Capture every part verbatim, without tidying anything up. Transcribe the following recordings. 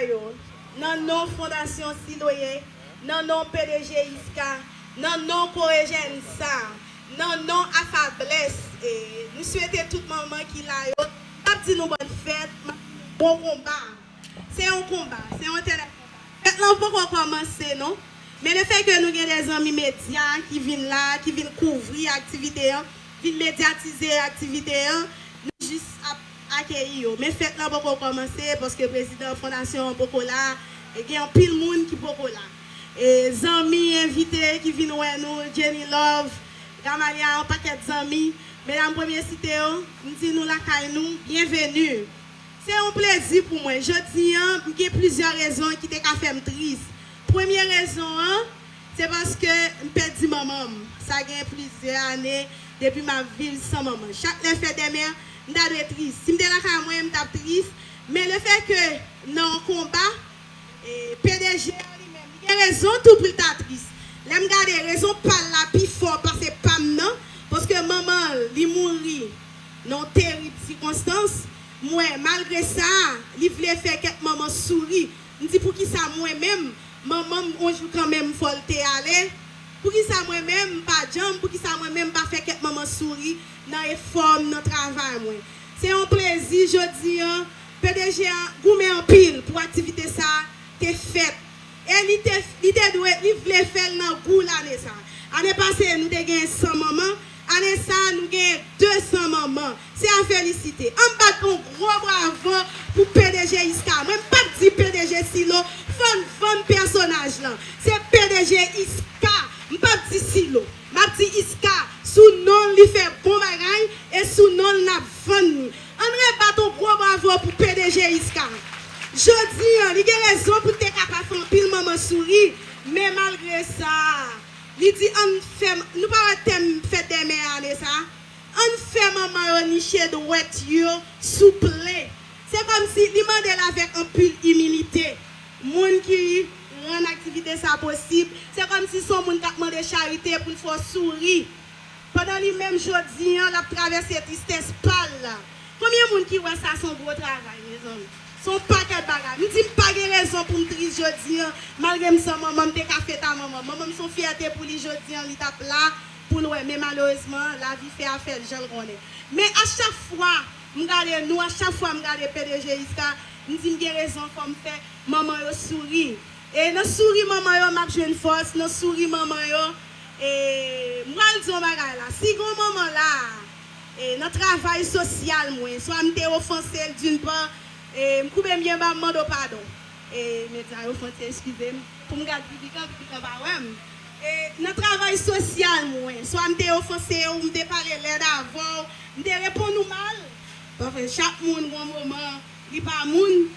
yo, nan non Fondasyon Siloye, nan non P D G Iska, nan non Korejèn Sa, nan non Afables, e nou swete tout manman ki la yo, m ap di nou bòn fèt, m ap di nou bon konba. Se yon konba, se yon etènèl konba. Fèt lan poko kòmanse non. Men lefètke nou gen de zanmi medya ki vin la, ki vin kouvri aktivite an, vin medyatize aktivite an, nou jis ap akeyi yo. Men fèt lan poko kòmanse paske prezidan fondasyon an poko la. E gen anpil moun ki poko la. E zanmi envite ki vin wè nou, Jenny Love, Gamalia, yon pakèt zanmi. Medam premye site yo, m di nou lakay nou, byenveni. Se yon plezi pou mwen. Jodi an, m gen plizyè rezon ki te ka fè m tris. Premye rezon an, se paske m pèdi manman m. Sa gen plizyè ane depi m ap viv san manman. Chak lè fèt dè mè, m ta dwe tris. Si m te lakay mwen, m t ap tris. Men lefètke nan yon konba, e, P D G a li menm, li gen rezon tou pou l ta tris. Lè m gade rezon pa l la pi fò pase pa m nan, paske manman l, li mouri nan yon terib sikonstans. M wè, malgre sa, li vle fè kèk manman souri. M di, poukisa mwen menm, manman m, yon jou kanmenm, fò l te ale? Poukisa mwen menm, m pa djanm? Poukisa mwen menm, m pa fè kèk manman souri nan efò m, nan travay mwen? Se yon plezi jodi an. P D G a goumen anpil pou aktivite sa a te fèt. E li te, li te dwe, li vle fè l nan gou l ane sa a. Ane pase, nou te gen san manman. Ane sa a, nou gen de san manman. Se a felisite. An n bat yon gwo bravo pou P D G Iska. Mwen, m p ap di P D G Silo, fò n vann pèsonaj lan. Se P D G Iska. M p ap di Silo. M ap di Iska. Sou non l, li fè bon bagay. E sou non l, n ap vann li. Ann rebat yon gwo bravo pou P D G Iska. Jodi an, li gen rezon pou l te ka pa fè anpil manman souri, men malgre sa, li di ann fè, nou pa wè tèm fèt dè mè ane sa? Ann fè manman yo niche dwèt yo, souple. Se kòmsi li mande l avèk anpil imilite. Moun ki rann aktivite sa posib, se kòmsi se yon moun k ap mande charite pou l fè w souri. Pandan li menm jodi an, l ap travèse tristès pa l la. Konbyen moun ki wè sa se yon gwo travay, mezanmi? Se yon pakèt bagay. M di m pa gen rezon pou m tris jodi an, malgre m san manman, m te ka fete a manman m. Manman m se yon fyète pou li jodi an, li t ap la pou l wè, men malerezman, lavi fè afè l jan l konnen. Men a chak fwa m gade nou, a chak fwa m gade P D G Iska, m di m gen rezon, fò m fè manman yo souri. E nan souri manman yo, m ap jwenn fòs, nan souri manman yo, e, m pral di yon bagay la. Si gon manman la, e, nan travay sosyal mwen, swa m te ofanse l d'une part, e, m koube m byen ba, m mande w padon. E, medya yo fon ti eskize m, pou m gad Bibikan, Bibikan pa wè m. E, nan travay sosyal mwen, swa m te ofanse w, m te pale lèd avè w, m te reponn ou mal. Paske chak moun gon moman, li pa moun.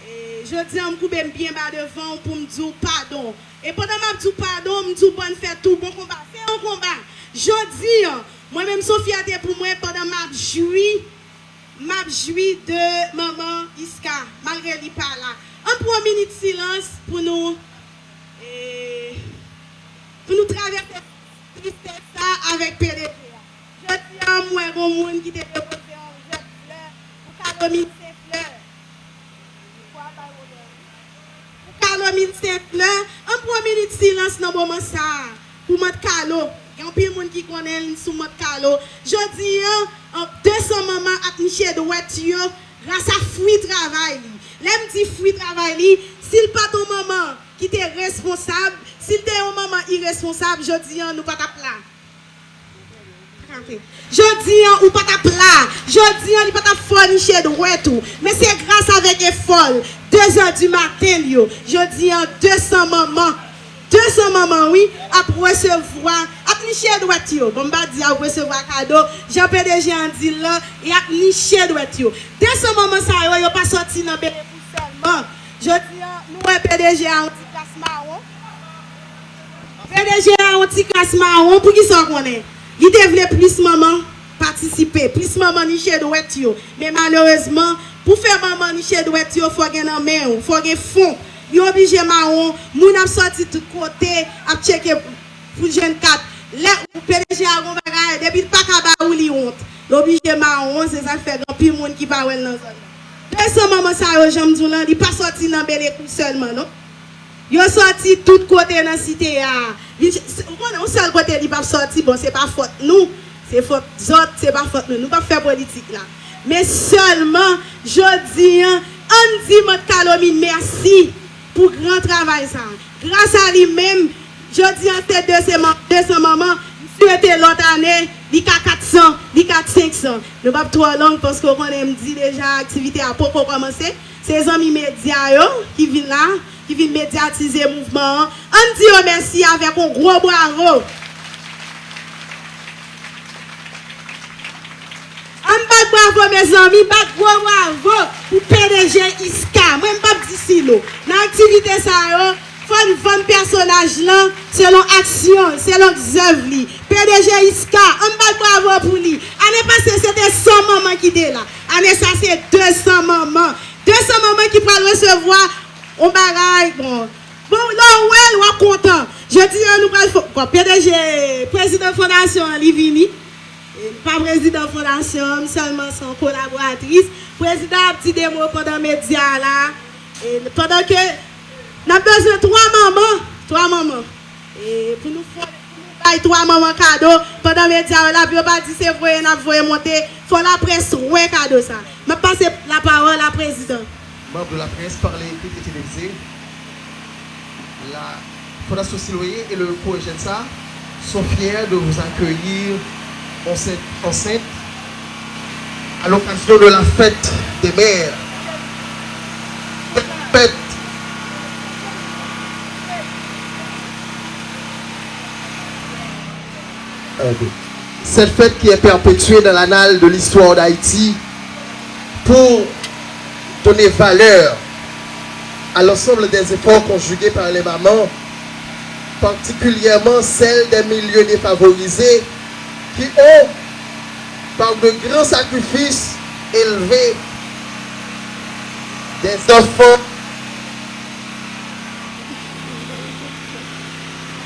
E, jodi an, m koube m byen ba devan w pou m di w padon. E pandan m ap di w padon, m di w bòn fèt tou, bon konba. Se yon konba. Jodi an, mwen menm, se yon fyète pou mwen pandan m ap jwi, m ap jwi de manman Iska, malgre li pa la. Ann pran yon minit silans pou nou, e, pou nou travèse tristès sa avèk P D G a. Jodi an, m wè gon moun ki te depoze yon jèt flè pou Kalomil Senflè. Pou Kalomil Senflè, ann pran yon minit silans nan moman sa a pou Mant Kalo. Gen anpil moun ki konnen l sou Mant Kalo. Jodi an, an, de san manman ap niche dwèt yo gras a fwi travay li. Lè m di fwi travay li, si l pa t yon manman ki te responsab, si l te yon manman iresponsab, jodi an, nou pa t ap la. Jodi an, ou pa t ap la. Jodi an, li pa t ap fè w niche dwèt ou. Men se gras avèk efò l, de zè di maten l yo. Jodi an, de san manman, de san manman, wi, ap resevwa, ap niche dwèt yo. Bon, m pa di ap resevwa kado, jan P D G an di l lan, y ap niche dwèt yo. De san manman sa yo, yo pa sòti nan Benepou sèlman. Jodi an, nou wè P D G a yon ti kras mawon. P D G a yon ti kras mawon, poukisa w konnen? Li te vle plis manman patisipe, plis manman niche dwèt yo. Men malerezman, pou fè manman niche dwèt yo, fò gen nan men w, fò gen fon. Li oblije mawon, moun ap sòti tout kote, ap tcheke pou jwenn kat. Lè P D G a gon bagay, depi l pa ka ba ou, li wont. Li oblije mawon, se sa k fè gen anpil moun ki pa wè l nan zòn nan. De Desan manman sa yo, jan m di w lan, li pa sòti nan Belekou sèlman, non. Yo sòti tout kote nan site a. Li, ou konnen, yon sèl kote li p ap sòti, bon, se pa fòt nou, se fòt zòt, se pa fòt nou. Nou p ap fè politik la. Men sèlman, jodi a, ann di Mòt Kalomit mèsi pou gran travay sa. Gras a li menm, jodi a se de se man-, de san manman, m swete lòt ane, li ka kat san, li ka senk san. Nou p ap twò long paske w konnen m di deja aktivite a poko kòmanse. Se zanmi medya yo ki vin la, ki vin medyatize mouvman an. Ann di yo mèsi avèk yon gwo bwavo. Ann bat bwavo, mezanmi, bat gwo bwavo pou P D G Iska. Mwen, m p ap di silo. Nan aktivite sa yo, fò n vann pèsonaj lan selon aksyon l, selon zèv li. P D G Iska, ann bat bwavo pou li. Ane pase, se te san manman ki te la. Ane sa, se de san manman. De san manman ki pral resevwa yon bagay, bon. Bon, lè w wè l, w ap kontan. Jodi a, nou pral fè, bon, P D G, prezidan fondasyon an, li vini. E, m pa prezidan fondasyon an, m sèlman se yon kolaboratris. Prezidan ap di de mo pandan medya a la. E, pandan ke n ap bezwen twa manman, twa manman. E, pou nou fè, pou nou bay twa manman kado, pandan medya yo la, pou yo pa di se voye n ap voye monte, fò laprès wè kado sa. M ap pase lapawòl a prezidan. Membres de la presse, par les écrits et télévisés, la Fondation Siloé et le Courrier Gensa sont fiers de vous accueillir en cette enceinte à l'occasion de la fête des mères. Fête Cette fête qui est perpétuée dans l'annale de l'histoire d'Haïti pour donner valeur à l'ensemble des efforts conjugués par les mamans, particulièrement celles des milieux défavorisés qui ont, par de grands sacrifices, élevé des enfants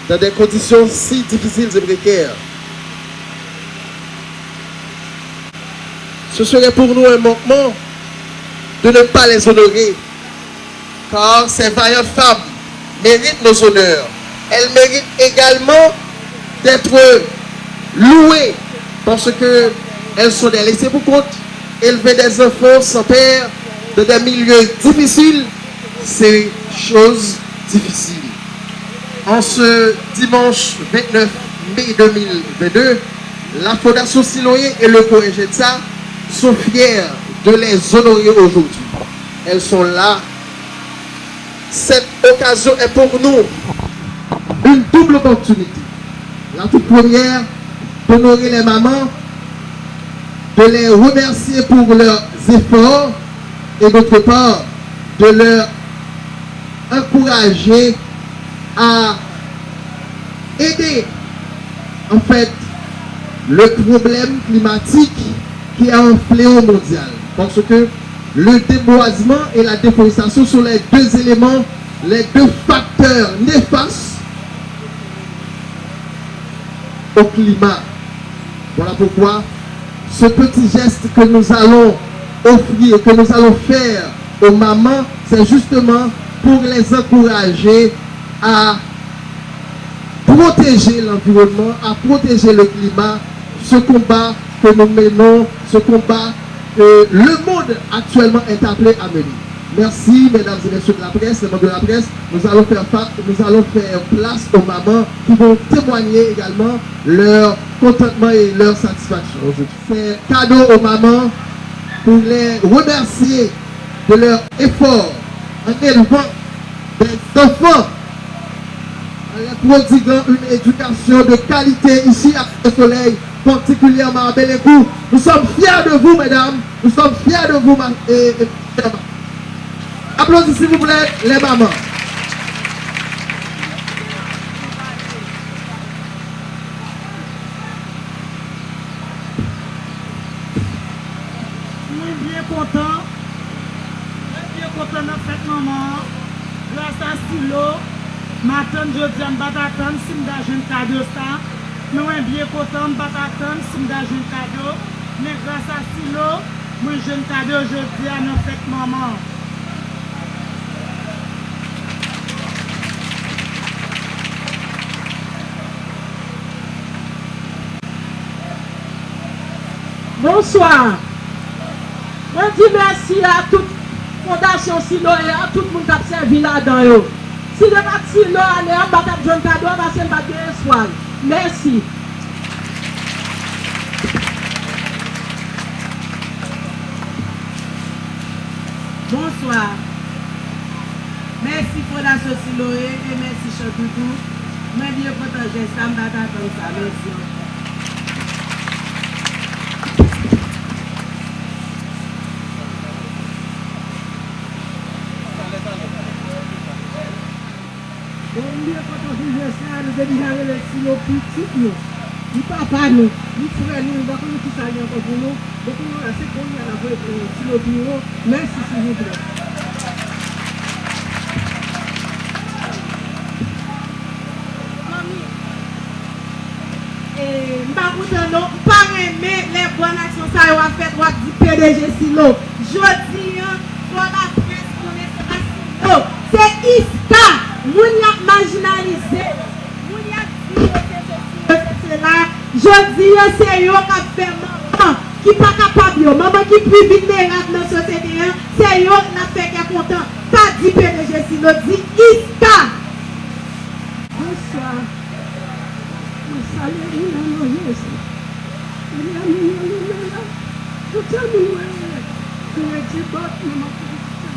dans des conditions si difficiles et précaires. Ce serait pour nous un manquement de ne pas les honorer, car ces vaillantes femmes méritent nos honneurs. Elles méritent également d'être louées parce que elles sont des laissées pour compte, élever des enfants sans père dans des milieux difficiles, c'est chose difficile. En ce dimanche vingt-neuf mai deux mille vingt-deux, la Fondation Siloé et le Courrier Gensa sont fiers de les honorer aujourd'hui. Elles sont là. Cette occasion est pour nous une double opportunité. La toute première, d'honorer les mamans, de les remercier pour leurs efforts et, d'autre part, de leur encourager à aider, en fait, le problème climatique qui est un fléau mondial. Parce que le déboisement et la déforestation sont les deux éléments, les deux facteurs néfastes au climat. Voilà pourquoi ce petit geste que nous allons offrir, que nous allons faire aux mamans, c'est justement pour les encourager à protéger l'environnement, à protéger le climat, ce combat que nous menons, ce combat que le monde actuellement est appelé à mener. Merci, mesdames et messieurs de la presse, les membres de la presse. Nous allons faire fa-, nous allons faire place aux mamans qui vont témoigner également leur contentement et leur satisfaction aujourd'hui. Ces cadeaux aux mamans pour les remercier de leur effort en élevant des enfants, en leur prodiguant une éducation de qualité ici à Cité Soleil, particulièrement à Belekou. Nous sommes fiers de vous, mesdames. Nous sommes fiers de vous, ma-, et, et, chers mamans. Applaudissez, s'il vous plaît, les mamans. Mwen byen kontan. Mwen byen kontan nan fèt manman an. Gras a Silo, m atann jodi a, m pa t atann si m ta jwenn kado sa. Men mwen byen kontan, m pa t atann si m ta jwenn kado. Men gras a Silo, Mwen jwenn kado jodi a nan fèt manman. Bonswa. Mwen di mèsi a tout fondasyon Siloe a, tout moun k ap sèvi ladan yo. Si se pa t Silo ane a, m pa t ap jwenn kado a paske m pa t gen espwa. Mèsi. Bonswa. Mèsi Fondasyon Siloe e mèsi Chantoudou. Mwen byen kontan jès la, m pa t atann sa. Mèsi ankò. Bon, m byen kontan pou jès la, nou te deja rele Silo pitit nou. Li papa nou, li frè nou, nou pa konnen kisa li ankò pou nou. Bon, kounye a, se kounye a n ap voye Silo pi wo. Mèsi, silvouplè. Manmi, e, m pa kontan non. M pa renmen lè bon aksyon sa yo ap fèt, w ap di P D G Silo. Jodi an, fò laprès konnen se pa Silo. Se Iska. Moun y ap majinalize yo. Moun y ap di yo se sesi, yo se sela. Jodi an, se yo k ap fè manman ki pa kapab yo, manman ki pi vilnerab nan sosyete an, se yo n ap fè kè kontan. Pa di P D G Silo, di Iska. Bonswa. Mwen salye nou nan non Jezi. Ebyen, moun yo nou men la, tout sa moun mwen yo ye. Nou ye ti bòt, manman ki pitit la.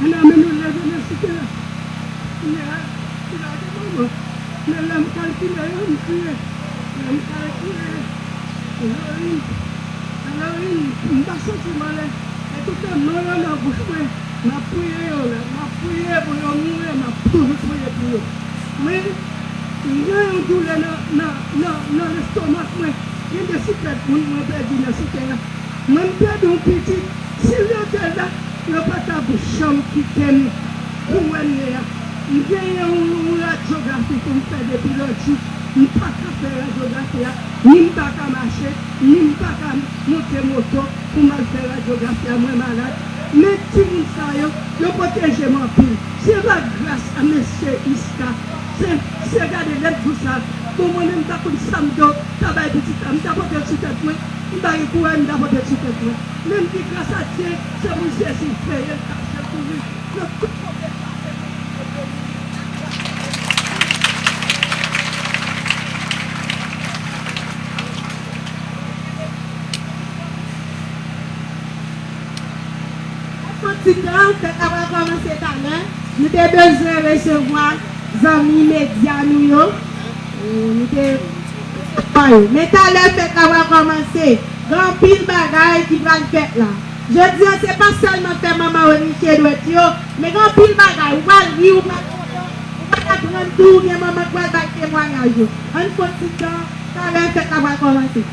Ann anmen nou leve nan site la. Kounye a, ki lage manman. Men lè m kalkile yo, m kriye. Lè m kalkile, Elohim, Elohim, m pa santi m anlè. E toutan non yo nan bouch mwen, m ap priye yo la, m ap priye pou yo mouri, m ap toujou priye pou yo. Men, m gen yon doulè nan, nan, nan, nan lestomak mwen. Gen de sikrèt moun mwen pèdi nan site a. Mwen, m pèdi yon pitit. Si l yo te la, yo pa t ap janm kite m pou wè m ye a. M genyen yon, yon radyografi pou m fè depi lòt jou. M pa ka fè radyografi a. Ni m pa ka mache, ni m pa ka monte moto pou m al fè radyografi a, mwen malad. Men timoun sa yo, yo pwoteje m anpil. Se pa gras a mesye Iska. Se, se gade lèt jou sa. Bon, mwen menm, m pa konn sa m ta, ta bay pitit la. M ta pote l sou tèt mwen. M pa gen kouraj, m ta pote l sou tèt mwen. Men m di gras a Dye, se pou Jezi veye l, kache l, kouvri l nan tout kote l pase pou li te beni. Fon ti tan, fèt la pral kòmanse talè. Nou te bezwen resevwa zanmi medya nou yo. E, nou te resevwa yo. Men talè fèt la pral kòmanse. Gen anpil bagay ki pral fèt la. Jodi an, se pa sèlman fè manman yo niche dwèt yo, men gen anpil bagay. Ou pral ri, ou pral kontan, ou pral aprann tou, gen manman k pral bay temwayaj yo. Ann fon ti tan, talè fèt la pral kòmanse.